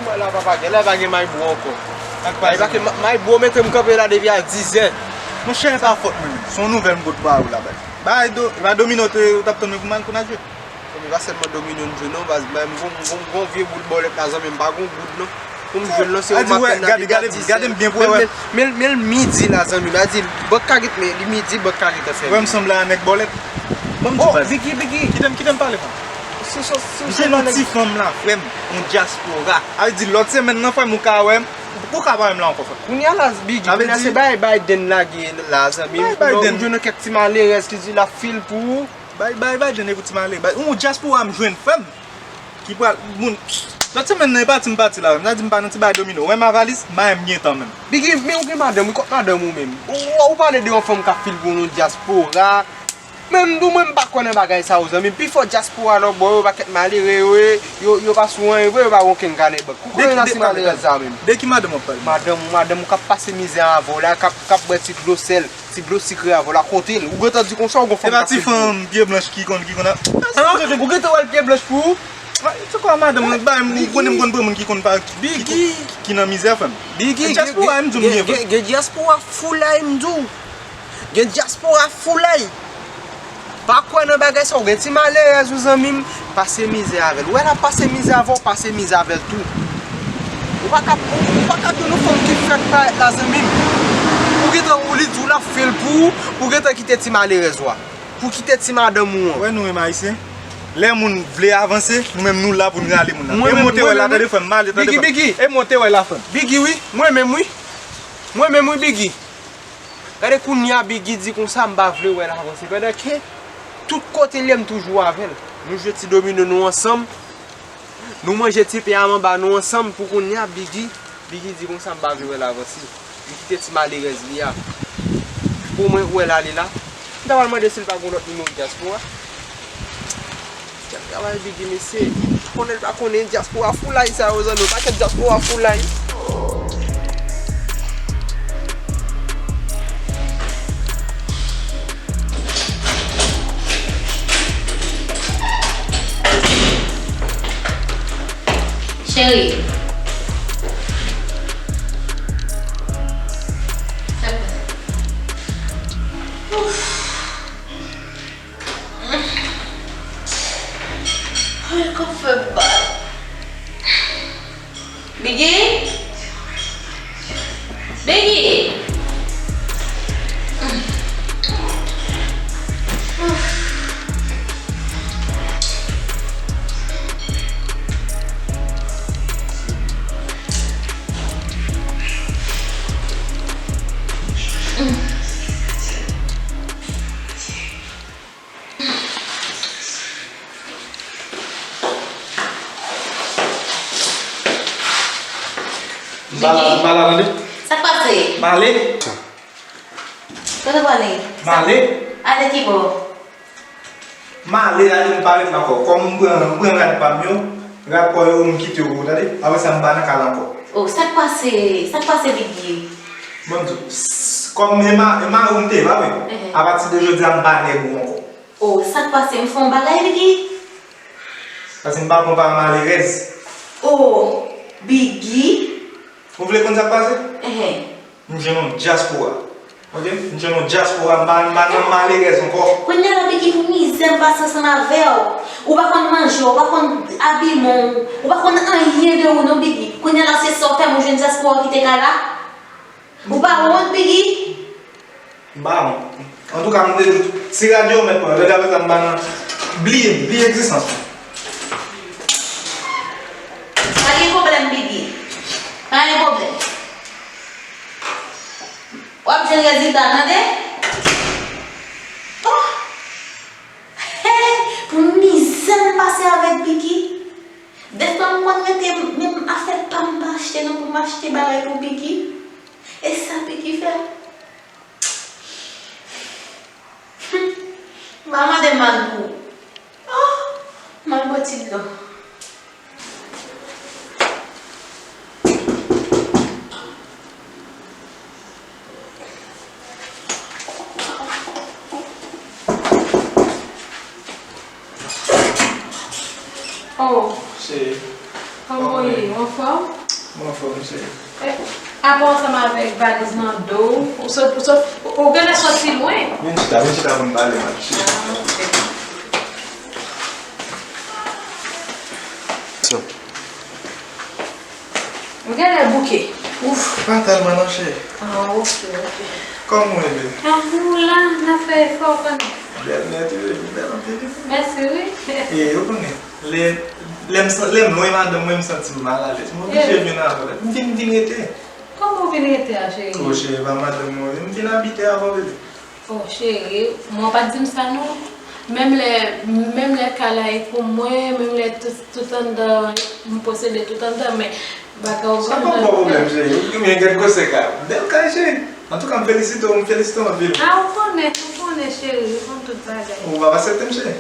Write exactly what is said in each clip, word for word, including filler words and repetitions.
Mwen la papa, gen lè pa gen Maybro ankò. Ak pa Ay, pa gen ma- Maybro mete m kanpe la depi a dizè. Monchè, e pa fòt mwen menm. Se yon nouvèl m pot ba ou la, bay. Bay do, e pa domino te, ou t ap tann mwen pou m al konn al jwe. Zanmi, pa sèlman domino n jwe non, baz, men m gon, m gon, m gon vye boul bòlèt la, zanmi, m pa gon goud non. Pou m jwe l non, se yon maten nan depi a dizè. Gade m byen pou wè. Men, men, men l midi la, zanmi, m a di, bank ka gen, men li midi, bank ka gen fèmen. Wè m sanble a nèg bòlèt. Ban m di w, baz. Biggie, Biggie. Kite m, kite m pale, frè m. M jwenn yon ti fanm la, frè m, yon dyaspora. A vle di lòt semèn nan, frè m, ou ka wè m. Ou ka pa wè m la ankò, frè m. Kounye a la, Biggie, kounye a se bay Biden lage la, zanmi. Ou jwenn kèk ti malerèz ki di l ap fil pou ou. Bay, bay, bay, Biden, e pou ti male. Bay, yon dyaspora m jwenn, frè m. Ki pral, moun, lòt semèn nan, e pati m pati la, frè m. Sa di m pa nan ti bay domino. Wè ma valiz, mayen m gentan menm. Biggie, men ou gen madanm, wi, kot madanm ou menm? Ou, ou pale de yon fanm k ap fil pou yon dyaspora. Men m di w, mwen, m pa kwè nan bagay sa yo, zanmi m. Pifò dyaspora lòtbò yo, pakèt malere yo ye, yo, yo pa sou anyen vre, yo pa gen okenn kanè bank. Ou kwè nan ti malerèz sa menm? De ki madanm w ap pale? Madanm ou, madanm ou k ap pase mizè avè w la, k ap, k ap bwè ti dlo sèl. Ti dlo sikre avè w la, kote l? Ou gentan di konsa ou gon fanm k ap fil pou ou? E pa ti fanm pye blanch ki konn, ki konn ap. Ou gentan wè l pye blanch pou ou? Se kwa madanm mwen bay m, ou konnen m konn pran moun ki konn pa, ki, ki, ki nan mizè, frè m. Biggie, dyaspora m di m gen, gen, gen dyaspora foulay m di w. Gen dyaspora foulay. Pa kwè nan bagay sa, ou gen ti malerèz ou zanmi m, pase mizè avè l. Ou wè l ap pase mizè avè w, pase mizè avè l tou. Ou pa ka, ou, ou pa ka jwenn yon fanm ki fèk parèt la, zanmi m. Ou gentan, ou li di w l ap fil pou ou, ou gentan kite ti malerèz ou a. Pou kite ti madanm ou an. Ou wè nou menm Ayisyen, lè moun vle avanse, nou menm nou la pou n rale moun nan. E mwen te wè la, tande frè m, m ale, tande frè m. Biggie, Biggie. E mwen te wè la, frè m. Biggie, wi. Mwen menm, wi. Mwen menm, wi, Biggie. Gade kounye a Biggie di konsa, m pa vle wè l avanse. Pandan ke tout kote l ye, m toujou avè l. Nou jwe ti domino nou ansanm. Nou manje ti pen a manba nou ansanm pou kounye a, Biggie, Biggie di konsa, m pa vle wè l avanse. Li kite ti malerèz li a. Pou mwen, wè l ale la. M ta pral mande si l pa gen lòt nimewo dyaspora. Travay Biggie, mesye. Konnen l pa konnen dyaspora foulay sa yo, zanmi. Pakèt dyaspora foulay. Cheri. Sa k pase? Ouf. Ay, kòk fè m mal. Biggie? Biggie! M pa la, m pa la, tande. Sa k pase? M ale. Kote w prale? M ale. Ale ki bò? M ale, ale, m pa ret la ankò. Kòm m pran, m pran rad pa m yo, rad kò yo, m kite yo pou ou, tande. Apre sa, m pa nan kay la ankò. Oh, sa k pase? Sa k pase, Biggie? Bon, m di w, s-, kòm e ma-, e mari w m te ye, pa vre? Ehe. Apati de jodi a, m pa nèg ou ankò. Oh, sa k pase? M fè yon bagay, Biggie? Paske m pa pran pa malerèz. Oh, Biggie. Ou vle konn sa k pase? Ehe. M jwenn yon dyaspora. Ok? M jwenn yon dyaspora, m pa, m pa nan malerèz ankò. Kounye a la, Biggie, pou mizè m pase ansanm avè w. Ou pa konn manje, ou pa konn abiman w, ou pa konn anyen de ou non, Biggie. Kounye a la, se sa w fè m, ou jwenn dyaspora w kite kay la? Ou pa wont, Biggie? M pa wont. Antouka, m te di w, si radyo w mèt pran, lè dapre sa m pa nan, bliye m, bliye egzistans mwen. Pa gen pwoblèm, Biggie. Pa gen pwoblèm. W ap jwenn rezilta, tande? Oh! Hey! Pou mizè m pase avèk Biggie. Dèfwa m konn rete menm afè pa m pa achte non pou m achte bagay pou Biggie. E sa Biggie fè? Humm, m pa mande m mal pou ou. Oh, m al bwè ti dlo. Oh. Cheri. Kòman w Wi, ou anfòm? Mwen anfòm, cheri. Eh, apa w ansanm avèk valiz nan do w, ou sot, ou sot, ou genlè soti lwen. Vin chita, vin chita pou n pale, ma cheri. Ah, ok. So. Ou genlè bouke. Ouf, pa tèlman non, cheri. Ah, ok, ok. Kòman w ye, baby? Ah, nou la, n ap fè efò kanmenm. Bèl nèt, wi, baby, bèl anpil, wi. Mèsi, wi. E, ou konnen, lè, lè m san-, lè m lwen madanm mwen, m santi m malalèz. M oblije vin avè l. M vin, m vin rete. Kòman w vin rete a, cheri? O, cheri, pa madanm mwen, m vin abite avè w, baby. O, cheri, mwen pa t di m sa non. Menm lè, menm lè kay la e pou mwen, menm lè tout, tout anndan, m posede tout anndan, men bagay ou... Sa pa yon pwoblèm, cheri. Oubyen gèt gwosè kay. Bèl kay, cheri. Antouka, m felisite w, m felisite w anpil. Ah, ou konnen, ou konnen, cheri, ou konn tout bagay. Ou p ap aksepte m, cheri?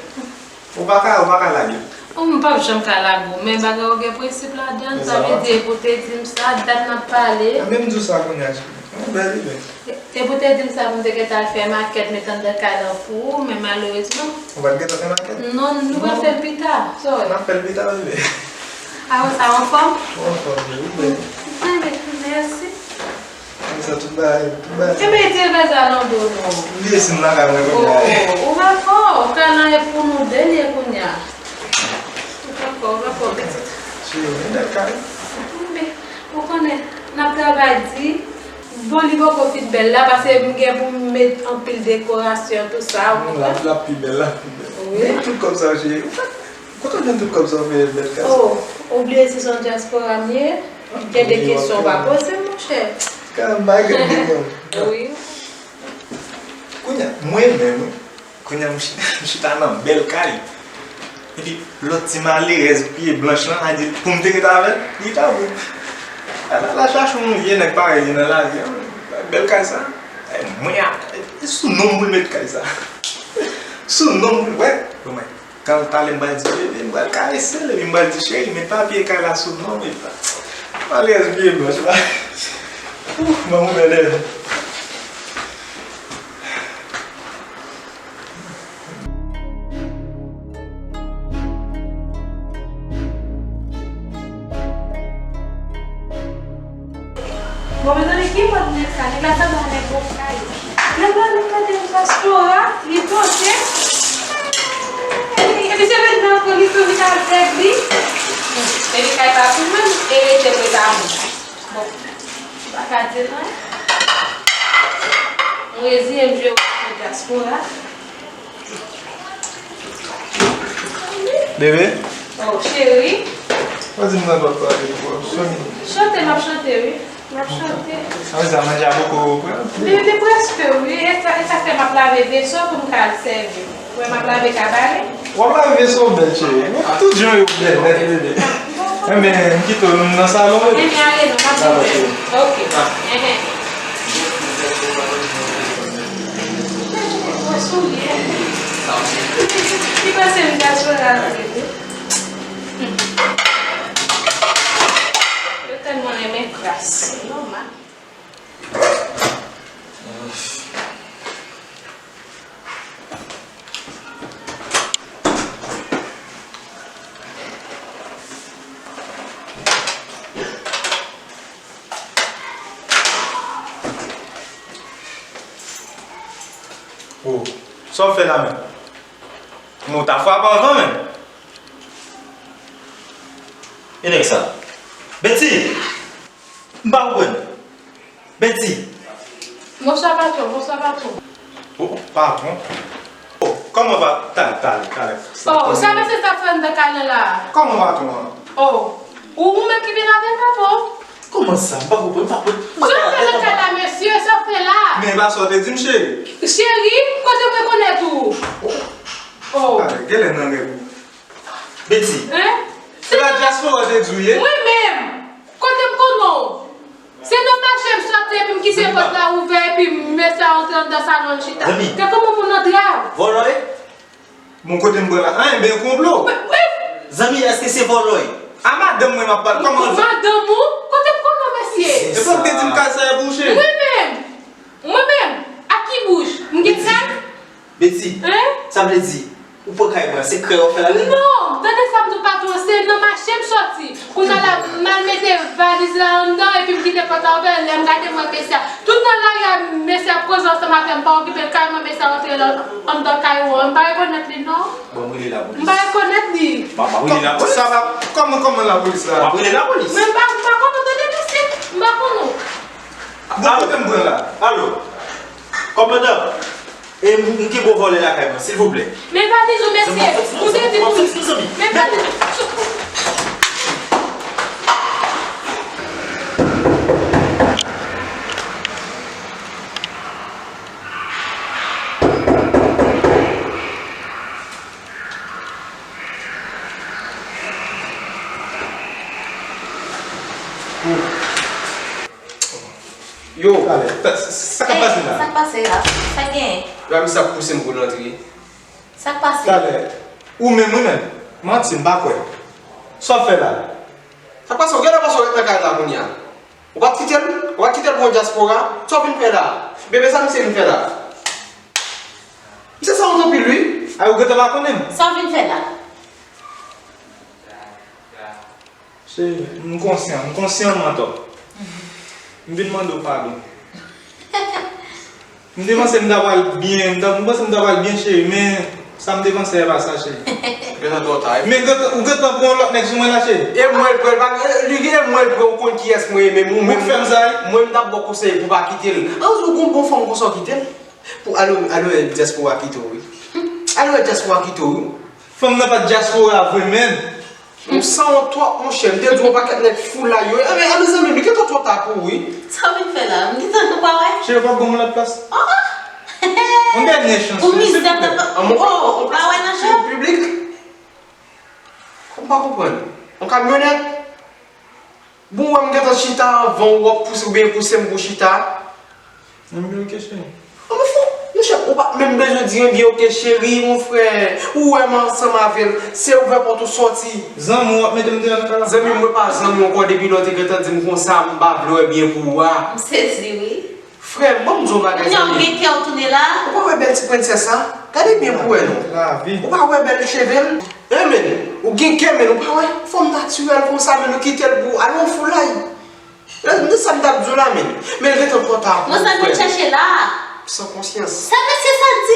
Ou pa ka, ou pa ka lage m. O, m p ap janm ka lage w, men bagay ou gen prensip ladan l, sa vle di, epi w te di m sa, dat n ap pale. Mwen menm di w sa kounye a, cheri. Yon bèl ide. Epi w te di m sa pou m te gentan al fè makèt, met anndan kay lan pou ou, men malerezman. Ou pa t gentan fè makèt? Non, nou pral fè l pita. Sorry. N ap fè l pita, bebe. Ah, sa w anfòm? Mwen anfòm, wi, bebe. Bebe, mèsi. Konsa tout bagay, tout bagay. Enben, ti revèzè a nan do nou. M bliye si m lakay mwen kounye a. Oh, ou pa fò, kay lan e pou nou de l ye kounye a. Ou pa fò, ou pa fò, pitit. Cheri, yon bèl kay. Enben, ou konnen, n ap travay di, bon, li poko fin bèl la, paske m gen pou m met anpil dekorasyon, tout sa, ou konprann? L ap, l ap pi bèl, l ap pi bèl. Wi. Men tout kòb sa yo, cheri. Kote w jwenn tout kòb sa w fè bèl kay sa? Oh, ou bliye si se yon dyaspora m ye? Gen de kesyon w pa poze m, monchè. Kanmenm, bagay de moun. Wi. Kounye a, mwen menm, wi. Kounye a, m chi-, m chita nan bèl kay. Epi, lòt ti malerèz pye blanch lan, a di, pou m te ret avè l, li ta bon. Al, al chache yon vye nèg parèy li nan lari a, bèl kay sa. E mwen a, e sou non m pou l met kay sa. Sou non m pou l, wè. Bon, mwen. Kan talè m pral di bebe, m pral karese l, epi m pral di cheri, met papye kay la sou non m, epi malerèz pye blanch la. Ouf, ban m ouvè lè. Bon, mezanmi, ki mòd nèg sa? Nèg la sanble yon nèg bon kay. Nèg la, nèg la te nan dyaspora, li pote. Epi se mentnan ankò li tou vin avèg li. Epi kay pa pou mwen, e rete pou eta moun. Bon, m pa ka di l anyen. M reziyen m jwe wòl dyaspora. Bebe? Oh, cheri. Pa di m nan lòt pale twò. Chante, m ap chante, wi. M ap chante. Sa vle di manje a poko prè? Li, li prèske, wi. E sa, e sa fè m ap lave veso pou m ka al sèvi. Ou wè m ap lave kabare. W ap lave veso bèl, cheri. Tout jan yo bèl nèt, bebe. Enben, m kite w nan salon, bebe. Enben, ale non, m ap vin. Ok. Enhen. Li panse m dyaspora vre wi. Hmm. Yo tèlman renmen kras. Se nòmal. Oh, sa w fè la menm? Mwen ta frape anvan menm. E nèg sa? Betty! M pa konprann. Betty! Bonswa patwon, bonswa patwon. Oh, patwon? Oh, kòman va? Talè, talè, talè. Oh, sa mesye sa fè anndan kay lan la? Kòman patwon an? Oh, ou, ou menm ki vin avè l, patwon? Kòman sa? M pa konprann, m pa konprann. Sa w fè nan kay la, mesye? Sa w fè la? Men e pa sa w te di m, cheri. Cheri? Kote m rekonèt ou? Oh. Talè, genlè nan rèv ou. Betty. Hein? Se pa dyaspora w te di w ye? Mwen menm. Kote m konnen w? Se nan mache m soti epi m kite pòt la ouvè epi mesye a antre anndan salon l chita. Zanmi. Te kòman moun antre a? Vòlò ye? Bon, kote m pran la? An, enben konplo. Wi, wi. Zanmi, èske se vòlò ye? A madanm mwen m ap pale. Kòman? Madanm ou? Kote m konnen w, mesye? E fòk te di m kay sa e pou w, cheri. Mwen menm. Mwen menm. Ak ki bouch? M gen kay? Betty, hein? Sa vle di, ou pran kay mwen, se krèy w ap fè la menm? Non, tande sa m di w patwon, Se nan mache m soti. Kounye a la, m al mete valiz la anndan epi m kite pòt la ouvè. Lè m gade, m wè mesye a. Tout nan lari a, mesye ap koze ansanm avè m, pa okipe l, kareman mesye a rantre nan, anndan kay ou an. M pa rekonèt li, non. Bon, m rele lapolis. M pa rekonèt li. Bon, m ap rele lapolis. Sa va, kòman, kòman lapolis la? M ap rele lapolis. Men m pa, m pa konn ou tande, mesye. M pa konn ou. Bon, kote m pran la? Alo? Kòmandan? E m, m gen gwo vòlè lakay mwen, silvouplè. Men valiz ou, mesye. Ou te di pou... Men valiz ou. Yo, sa, sa, sa k ap pase la? Sa k pase la? Sa gen? Yo, a misye ap pouse m pou l antre. Sa k pase? Talè, ou menm, ou menm. Manti, m pa kwè. Sa w ap fè la? Sa k pase? Ou genlè panse w ret nan kay la kounye a. Ou pa t kite l? Ou pa t kite l pou yon dyaspora? Sa w vin fè la? Bebe, sa misye vin fè la? Misye sanwont anpil, wi. Ay, ou gentan pa konnen m. Sa w vin fè la? Cheri, m konsyan, m konsyan m antò. M vin mande w padon. M te panse m ta pral byen, m ta, m panse m ta pral byen, cheri, men sa m te panse a pa sa, cheri. Gentan twò ta, wi. Men gentan, ou gentan pran yon lòt nèg sou mwen la, cheri. E mwen l pran, li gen mwen l pran, ou konn kiyès mwen ye, men ou menm. Ou k fè m sa, wi. Mwen m t ap ba w konsèy pou w pa kite l. An, ou gon bon fanm konsa w kite l. Pou ale, ale dyaspora kite w, wi. Ale dyaspora kite w, wi. Fanm nan pa t dyaspora vre, menn. Ou sanwont twòp, monchè. M te di w yon pakèt nèg foulay yo. Anben, anben, zanmi m, li gentan twò ta pou ou, wi. Sa w vin fè la? M gentan nou pa wè. Cheri, w p ap ban m yon lòt plas? Oh, oh. Yon dènye chans, silvouplè. Pou mizè nan... Oh, ou pa wè nan je w? Piblik. Ou pa konprann. Yon kamyonèt. Bon, wè m gentan chita anvan w, w ap pouse oubyen pouse m pou chita. Anben, oke, cheri. Anben, fò, monchè, ou pa menm bezwen di anbyen, oke, cheri, mon frè, ou wè m ansanm avè l, se ouvè pòt ou sòti. Zanmi w ap mete m deyò nan kay la? Zanmi m, mwen pa zanmi w ankò, depi lè w te gentan di m konsa, m pa vle wè byen pou ou a. M sezi, wi. Frè m, ban m di w yon bagay, zanmi m. Kounye a w gen kè w tounen la? Ou pa wè bèl ti prensès sa? Gade byen pou wè, non. Lavi. Ou pa wè bèl cheve l? Hein, men, ou gen kè, men, ou pa wè? Fanm natirèl konsa, men, ou kite l pou al yon foulay. Nan sa m t ap di w la, men. Men l gentan twò ta pou ou, frè m. Mwen sa m vin chèche la. San konsyans. Sa mesye sa di?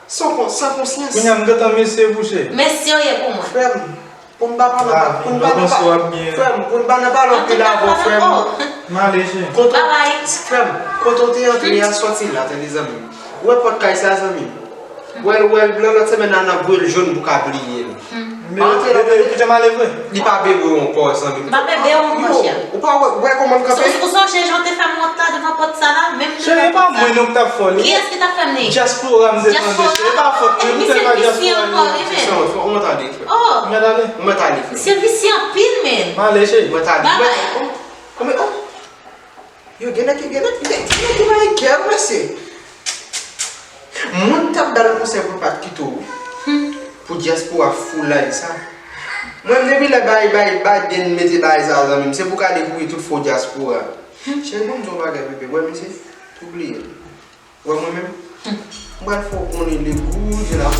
San kon-, san konsyans. Kounye a m gentan mesye pou cheri. Mesye w ye pou mwen. Frè m, pou n pa pale anpil, pou n pa nan pa-, frè m, pou n pa nan pale anpil avè w, frè m. M ale, cheri. Kote w, frè m, kote w te antre a, sòti la, tande, zanmi m. Ou wè pòt kay sa, zanmi m? Wè l, wè l blan, lòt semèn nan n ap voye l jòn pou ka bliye l. Pa antre la, tande. Kite m ale vre. Li pa bebe w ankò, zanmi m. M pa bebe w, monchè. Ou pa wè, wè kòman l kanpe? Ou sonje jan w te fè m wont la devan pòt sa la, menm devan pòt sa la. Cheri, e pa mwen non k t ap fè w li. Kiyès ki t ap fè m li? Dyaspora m te tande, cheri. E pa fòt mwen, m tèlman dyaspora li. Misye visye ankò, wi, men. Ou mèt ale, frè. Oh. Ou mèt ale. Ou mèt ale, frè. Misye visye anpil, men. M ale, cheri. Ou mèt ale. Babay. Oh, oh. Yo, gen nèg ki, gen nèg, gen nèg ki bay kè, mesye. Mwen t ap ba l konsèy pou l pa t kite w, wi. Pou dyaspora foulay sa. Mwen, depi lè bay, bay, Biden mete bagay sa, zanmi m, se pou gade kouri tout fo dyaspora. Cheri, ban m di w yon bagay, bebe. Wè, mesye, tou bliye l. Wè mwen menm? M pral fè w konnen le goût de la